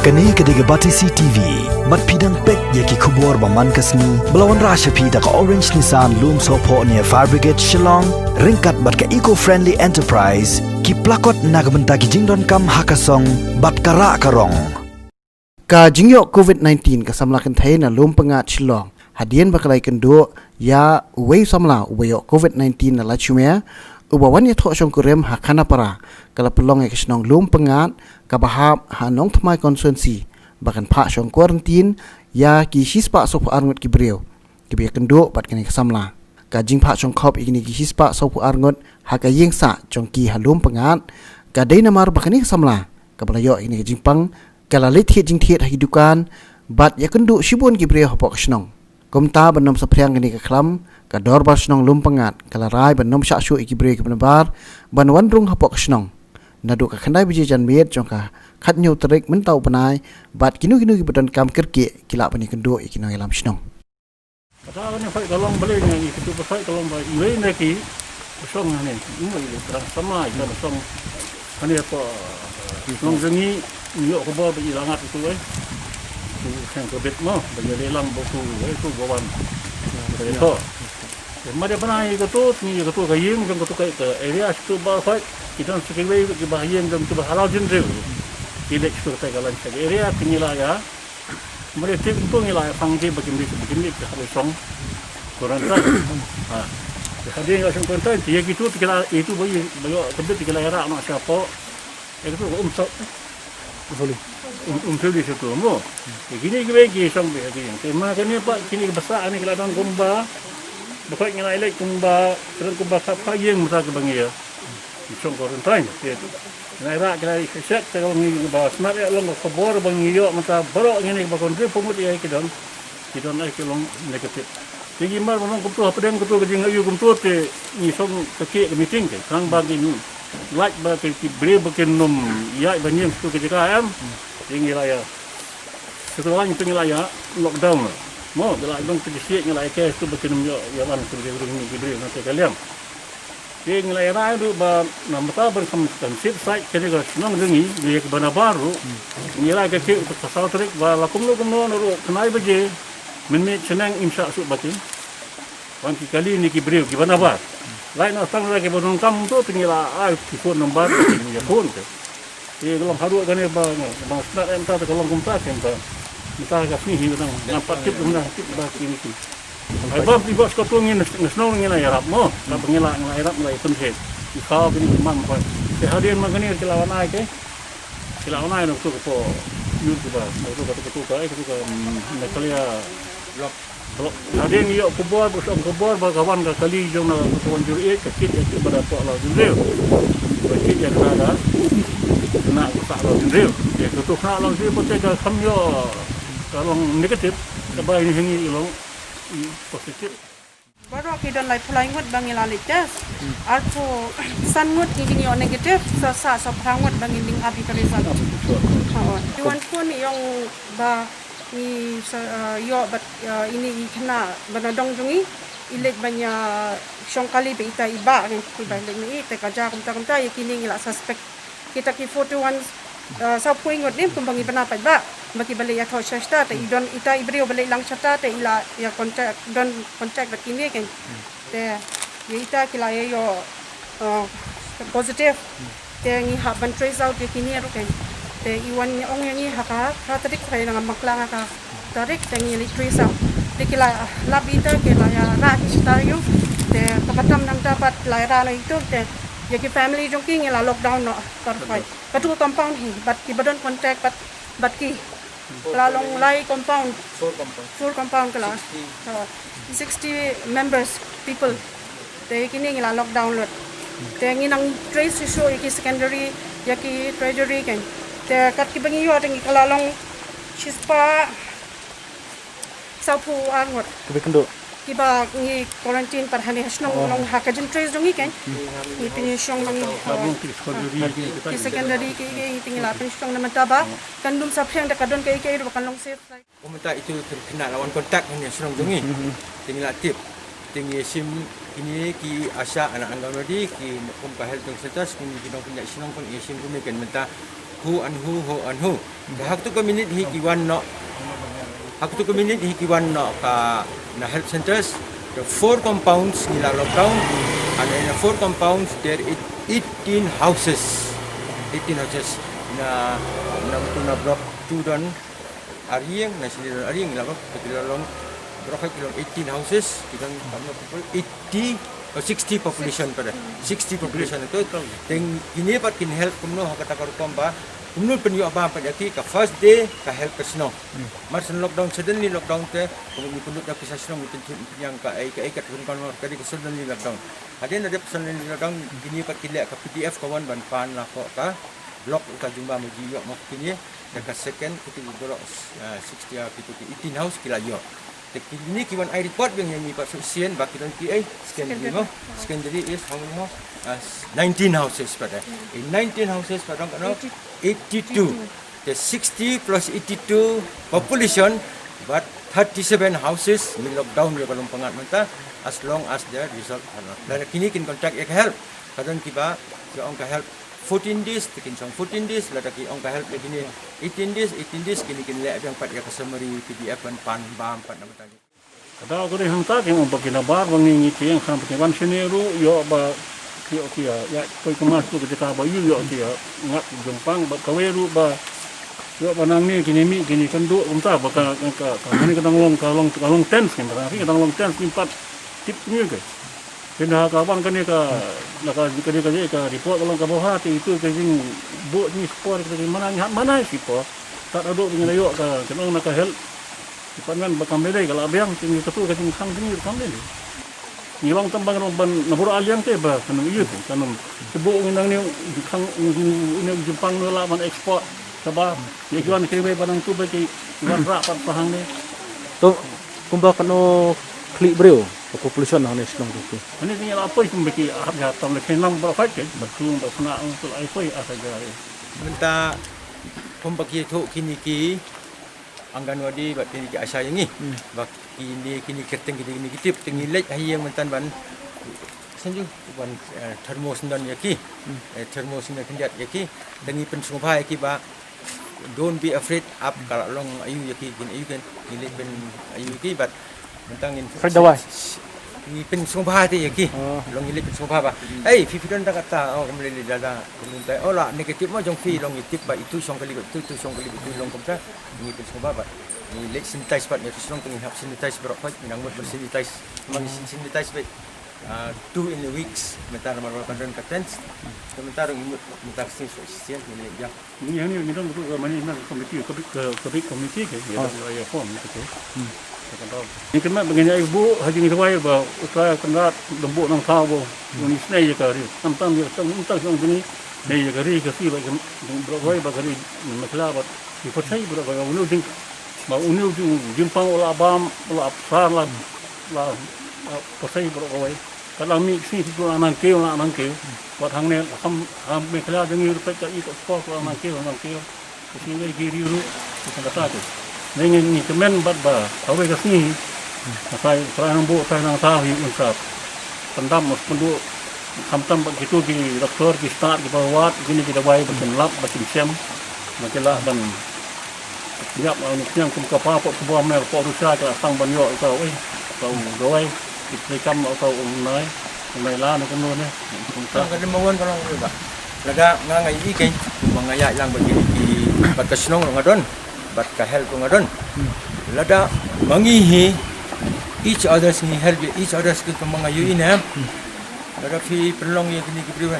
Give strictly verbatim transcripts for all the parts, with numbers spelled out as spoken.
Kane ka dei ka Batesi T V. Bad phi dang peit ïa ki khubor ba man ka sngi ba la wanrah sha phi da ka Orange Nissan Lumsohphoh near Fire Brigade Shillong, ryngkat bad ka Eco Friendly Enterprise, ki plakot na ka bynta ki jingdonkam ha ka song bad ka rah ka rong. Ka jingïoh covid nineteen ka samla kynthei na Lumpyngngad Shillong, hadien ba ka la ïakynduh ïa uwei u samla uba ïoh covid nineteen na Laitumkhrah, uba wan ïathoh shongkurim ha Khanapara, ka la pynlong ïa ka shnong Lumpyngngad kaba hap ha Nongthymmai constituency ba kan phah shong quarantine ïa ki shispah sawphew ar ngut ki briew kiba ïakynduh bad kane ka samla. Ka jingphah shongkhop ïa kine ki shispah sawphew ar ngut ha ka ïing sah jong ki ha Lumpyngngad ka dei namar ba kane ka samla kaba la ïoh ïa kane ka jingpang ka la leit thied jingthied ha ki dukan bad ïakynduh shibun ki briew hapoh ka shnong. Kumta ban ym saphriang kane ka khlam, ka Dorbar Shnong Lumpyngngad ka la rai ban ym shah shuh ïa ki briew kiba nabar ban wan rung hapoh ka shnong. Naduh ka khyndai baje janmiet jong ka khathynñiew tarik mynta u bnai, bad kino kino kiba donkam kyrkieh ki lah ban ïakynduh ïa ki nongïalam shnong. Kata kane phai ka long balei ne, ïa kitu ba phai ka long ba iwei na ki ba shong hangne, iwei le tang sama ïa ka ba shong hangne, ko shnong jong ngi, ngi ïoh khubor ba i la ngat itu, eh. Tu khang ka bit mo ba ïa le lang ba tu, eh, tu ba wan. Ba ïa to. Ïa ma de bana ïa katu, ngi ïa katu ka ïing jong katu ka, ka area situ ba phai, ki don sa kiwei kiba ïing jong kiba ha Lawjynriew. Ki leit situ ka lan sa ka area, ki ngi la ïa Mare te kumto ngi la ïa pang te ba kin dei, ba kin dei te ha shong quarantine. Ha. Te hadien ïa shong quarantine te ïa kitu te ki la, itu ba ïa, ba ïa ka bit te ki la ïa rah noh shapoh. Ïa kitu um sa. Sorry. Um, um sorry situ mo. Te kine kiwei ki shong ba ïa ki. Te ma kane pat kine ki basa kane ki la don kumba. Ba kwai ngi la ïa leit kumba, ki don kumba khatphra ïing mynta kiba ngi ïa. Shong quarantine, te. Ngi la ïa rah, ki la ïa shet, te ka ba ngi ba smat ïa long ka khubor ba ngi ïoh mynta baroh ngin ïa ba kon ri pynmut ïa ki don. Ki don ai ki long negative. Te ngi mar ba long kumtu hapdeng kumtu ka jingaiu kumtu te ngi shong ka ki ka meeting te. Khnang ba ngin lait ba ki, ki briew ba kin nym ïaid ba ñieng satu ka jaka em. Te ngi la ïa. Satu la ngi te ngi la ïa lockdown. Mo, ngi la ïa long te ki siej ngi la ïa ke satu ba kin nym ïoh ïa wan satu ki briew na te ka liang. Te ngi la ïa rai ruh ba na mynta ban kham, kham sip sait kane ka shnong jong ngi, ngi ïa kiba nabar ruh. Ngi rai ka ki ka saw tarik ba la kumno kumno na ruh khyndai baje. Mynmiet shaneng im shah suk ba ki. Wan ki kali ne ki briew kiba nabar. Lai na tang rai kiba donkam to te ngi la ai ki phone number ngi ïa phone te. Te ka long haduh kane ba, ba smat em ta te ka long kumta kem ta. Mynta ka sngi hi nang, nang pat tip, nang tip ba kine ki. Ai bam ti bos ko tu ngin, ngi shnong ngi la ïarap mo. Ka ba ngi la, ngi la ïarap, ngi la ïatun he. Ngi khaw kine ki mam ko. Te hadien ma kane ki la wan ai te. Ki la wan ai na tu ko po. Yun tu ba, na tu ka, tu ka, tu ka, ai tu ka, mm, na kalia. Hadien ïoh khubor, ba shong khubor ba ka wan ka kali jong na ka wan jur e, ka kit ïa kit ba da tok la jur e. Ba kit ïa ka da na ka tok la jur e. Ïa ka tok la jur e, ba te ka kham ïoh ka long negative, ka ba ini hangi long i positive. Baroh ki don laiphew lai ngut ba ngi la leit test. Arphew san ngut ngi ïoh negative, sa sa sa phra ngut ba ngi dang ap ïa ka result. Hooid. Ki wan phone ïong ba ngi sa, eh, ïoh bad, eh, ine i khynnah ba na dong jong ngi, i leit ban ïa shong kali bad ita i bah ngi, i bah leit ma i, te ka ja kumta kumta ïa kine ngi la suspect. Kita ki forty-one, eh, sawphew ngut ne kumba ngi bna pat ba, ba ki ba leit ïathoh shata, te i don ita i briew ba leit lang shata, te i la ïa contact, don contact bad kine ken. Te ïa ita ki la ïa ïoh, eh, positive. Te ngi hap ban trace out ïa kine ruh ken. Te i wan ong ïa ngi ha ka phra tarik, phra ïa nga bakla nga ka tarik te ngi leit trace out. Te ki la lap ïa ita, ki la ïa rah ki shata ïa u. Te kaba tam nangta pat la ïa rah noh ïa itu, te ïa ki family jong ki ngi la lockdown noh. Perfect. Katu ka compound hi, bad ki ba don contact bad, bad ki. Ka la long lai compound. Four compound. Four compound ka la. Sixty. Oh, sixty members, people. Te kine ngi la lockdown lut. Te ngi nang trace shuh shuh ïa ki secondary, ïa ki tertiary kan. Te kat ki ba ngi ïoh te ngi ka la long shispah sawphew ar ngut. Kiba kynduh. Kiba ngi quarantine pat hangne ha shnong, oh, long ha ka jingtrace jong ngi kan. Hmm. Ngi pynshong nang, oh, ki secondary ki, ki, ki ngi la pynshong na mynta ba kan dum saphriang da ka don ka, ka, ka kan long safe. Kumta itu ki khynnah la wan contact hangne ha shnong jong ngi. Hmm. Te ngi la tip. Te ngi ïa shim kine ki ASHA, anak Anganwadi, ki kum ka health centers, kum ki nongpynïaid shnong, kum ngi ïa shim kum ne kan mynta. Who and who, who and who. Te ha katu ka minit hi ki wan noh. Ha katu ka minit hi ki wan noh ka na health centers. The four compounds ngi la lockdown. And in the four compounms there is eighteen houses. Eighteen houses. Na, na tu na block two don ar ïing, na sini don ar ïing la block. Te ki la long block ki long eighteen houses. Ki don kam na people eighty or sixty population pada. Sixty population tu. Te kine pat kin help kumno ha kata ka rukom ba kumno pynïoh bam pat ïa ki ka first day ka help ka shnong. Mar shen lockdown, suddenly lockdown te, kumno ngi pynlut da pisa shnong ngi pynthut pynïang ka ei ka ei ka tun kan ka dei ka suddenly lockdown. Hadien da dep suddenly lockdown kine pat ki leh ka P D F ka wan ban pan la ko ka block ka jumba ma ji ïoh ma kine. Da ka second kiti ki block, ah, sixty, ah, kiti ki eighteen house ki la ïoh. Te kine ki wan ai report biang ïa ngi pat shisien ba ki don ki ei secondary mo. Secondary is how many house? Ah, nineteen houses pat eh. In nineteen houses pat dang kano eighty-two. Te sixty plus eighty-two population, but thirty-seven houses ngi lockdown ïa ka long pyngngad mynta, as long as the result are not. Lada kine kin contact ïa ka help, ka don kiba ki ong ka help fourteen days, te kin shong fourteen days, lada ki ong ka help ïa kine eighteen days, eighteen days, kine kin leh biang pat ïa ka summary P D F ban pan bam pat na mynta. Ka daw ka dei hangta ki ong ba ki nabar ba ngi ngi tieng kham ki wan shane ruh ïoh ba ki ïoh ki ïa ïa koi ka mas tu ka jaka ba ïoh ïoh ki ïa ngat jempang ba kawei ruh ba ïoh ba nangne kine mih kine kynduh kumta ba ka ka ka kane ka dang long ka long ka long tens kim ba ka dang long tens kim pat tip ngi ke. Pynda ka wan kane ka na ka kane ka ka report ka long ka ba ha te itu ka jing bo ni spor ka jing mana ni mana si por. Tat ado ngi la ïoh ka kane na ka health. Department ba kam dei ka la biang te ngi katu ka jingkhang te ngi kam dei. Ngi long tam bang ban na bura aliang te ba kan ïoh te kan te bo ngi nang ne khang ne jempang ne la ban export ka ba ye kiwan ke wei ba nang tu ba ki wan ra pat pa hang ne. To kumba kano khlieh briew ka population hangne shnong tu. Ani ngi la poi kumba ki hap ya tam le khenang ba khait ke ba tu ba sna ung tu ai poi asa ja. Mynta kumba ki tu kini ki Anganwadi bad kine ki ASHA ïa ngi. Ba kine kine kyrteng kine kine ki tip te ngi leit ha ïing mynta ban sanju ban, eh, thermos ndon ïa ki. Eh, thermos ndon khyndiat ïa ki. Te ngi pynsngewbha ïa ki ba don't be afraid ap ka la long aïu ïa ki kin aïu kin ngi leit pyn aïu ïa ki bad mynta ngin afraid da wai. Ngi pynsngewbha te ïa ki. Oh. Long ngi leit pynsngewbha ba. Ei, phi phi don da kata, oh, kam lei lei da da. Kum mynta, oh, la negative mo jong phi long ngi tip ba itu shong kali ba itu, itu shong kali ba itu long kumta. Ngi pynsngewbha ba. Ngi leit sanitize pat ngi tu shnong ngi hap sanitize baroh pat ngi nang mut ban sanitize. Ngi sanitize ba. Ah, two in a weeks mynta mar ba don ka tens. Mynta ngi mut mynta ka sing so sien ngi leit biang. Ngi hangne ngi don ruh ka management committee, ka big, ka, ka big committee ke, ngi don ruh ïa form ngi te. Ngi kynmaw ba ngi ïa buh ha jingduwai ba utai kynrad dang buh nangta ba ngi snei ïa ka ri. Tam tam ïa tam tam tam jingni snei ïa ka ri ka si ba ka ri ba ka ri Mekla ba ngi pyrshah ba ka uni u jing ba uni u jing jingpang u la bam u la psa la la pyrshah ba ka wai. Ka dang mih sngi tu la nang kiew la nang kiew. Wat hangne kham kham Mekla dang ngi ruh peit ka i ka sport la nang kiew la nang kiew. Ka sngi wei ki riu ruh ka kata tu. Ngi ngi kmen bad ba kawei ka sngi. Ka sai trai nang bu trai nang sa hi un sa. Pyndam mas pynduh khamtam bad kitu ki doktor ki stad ki ba wad kine ki dawai ba kin lap ba kin sem. Ba ki lah ban Ïap, ah, ngi sñiang kum ka pa, pok kba mer, pok Rusia, ka la tang ban ïoh ïa ka, eh, ka u dawai, ki trei kam ïa ka u nai, u nai la ne kumno ne. Tang ka dei ma wan ka long ba. Lada nga nga ïohi kein, kumba nga ïaid lang bad ki, ki, bad ka shnong ruh nga don, bad ka health ruh nga don. Lada ma ngi hi, each others ngi help each others ki kumba nga ïohi ne. Lada phi pynlong ïa kine ki briew.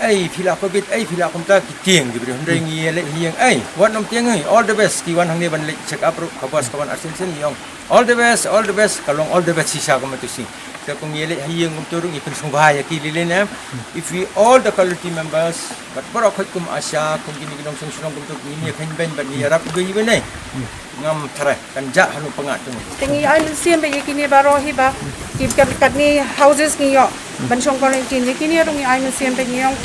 Ei, phi la covid, ei, phi la kumta ki tieng ki briew. Hynrei ngi ïa leit ha ïing, ei, wat nym tieng ei, all the best. Ki wan hangne ban leit check up ruh, ka bos ka wan ar sien sien ngi ong. All the best, all the best, ka long all the best shisha kumta tu shi. Te kum ïa leit ha ïing kumta ruh ngi pynsngewbha ïa ki lei lei ne. If we all the community members, bad baroh khoit kum ASHA, kum kine ki nongshong shnong kumta ngi ïa khein beiñ bad ngi ïarap iwei iwei ne. Ngam tharai kan jah harum pyngat tu. Te ngi ai mynsiem bad ïa kine baroh hi ba ki kat, katne houses ngi ïoh ban shong quarantine. Ïa kine ruh ngi ai mynsiem bad ngi ong,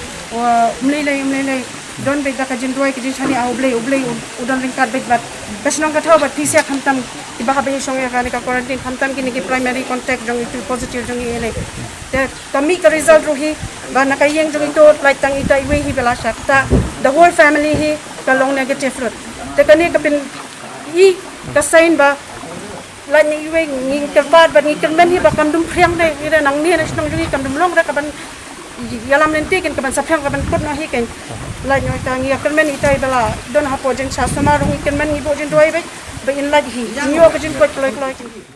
um lei lei, um lei lei. Don bad da ka jingduwai ka jingshaniah ha U Blei, U Blei u, u don ryngkat bad bad. Ba shnong ka thaw bad phi siat khamtam kiba hap ban shong ïa kane ka quarantine khamtam kine ki primary contact jong itu positive jong ngi ïa lei. Te ka mih ka result ruh hi ba na ka ïing jong itu lait tang ita iwei hi ba la shah. Ta the whole family hi Ka long negative ruh. Te kane ka pyn-i ka sign ba lait na iwei ngi kyrpad bad ngi kyrmen hi ba kan ym phriang de, ira nangne na shnong jong ngi kan ym long re kaban ïalam lynti, kan kaban saphriang, kaban kut noh hi kan. Lait na ka ngi kyrmen itai ba la don hapoh jingshah sumar ruh ngi kyrmen, ngi buh jingduwai ba ba in lait hi. Ngi ïoh ka jingkoit kloi kloi kan.